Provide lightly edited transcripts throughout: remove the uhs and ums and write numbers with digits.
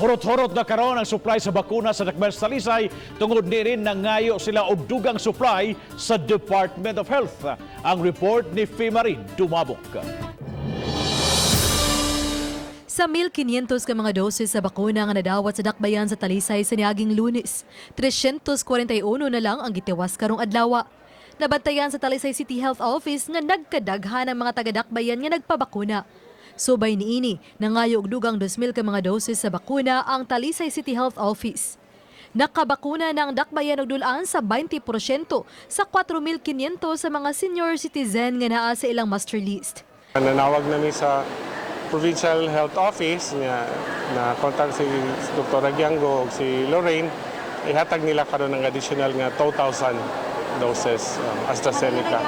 Hurot-hurot na karon ang supply sa bakuna sa Dakbayan sa Talisay tungod niini, nangayo sila og dugang supply sa Department of Health. Ang report ni Fimari Dumabok. Sa 1,500 ka mga doses sa bakuna nga nadawat sa Dakbayan sa Talisay sa niaging Lunes, 341 na lang ang gitiwas karong adlaw. Nabantayan sa Talisay City Health Office nga nagkadaghan ang mga taga-Dakbayan nga nagpabakuna. Subay niini, nangayo og dugang 2,000 ka mga doses sa bakuna ang Talisay City Health Office. Nakabakuna na ang Dakbayan og dul-an sa 20% sa 4,500 sa mga senior citizen nga naa sa ilang master list. Nanawag nami sa Provincial Health Office nga na contact si Dr. Agiango ug si Lorraine, ihatag nila karon ng additional nga 2,000 doses AstraZeneca.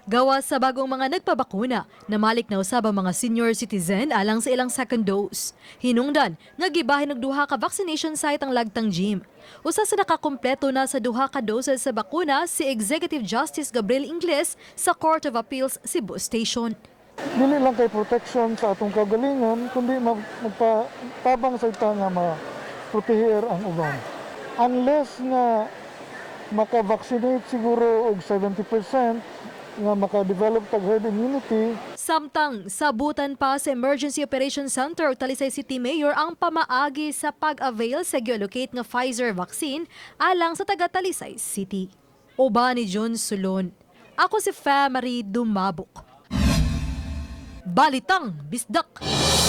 Gawa sa bagong mga nagpabakuna, namalik na usab ang mga senior citizen alang sa ilang second dose. Hinungdan nga gibahin og duha ka vaccination site ang Lagtang Gym. Usa sa nakakumpleto na sa duha ka doses sa bakuna si Executive Justice Gabriel Ingles sa Court of Appeals Cebu Station. Dili lang kay protection sa atong kaugalingon kundi magpatabang sa ita nga ma-protehir ang uban. Unless nga maka-vaccinate siguro og 70% nga maka-develop tag herd immunity. Samtang sabutan pa sa Emergency Operations Center ug Talisay City Mayor ang pamaagi sa pag-avail sa gi-allocate nga Pfizer vaccine alang sa taga Talisay City. Uban ni John Sulon. Ako si Marie Dumabok. Balitang Bisdak.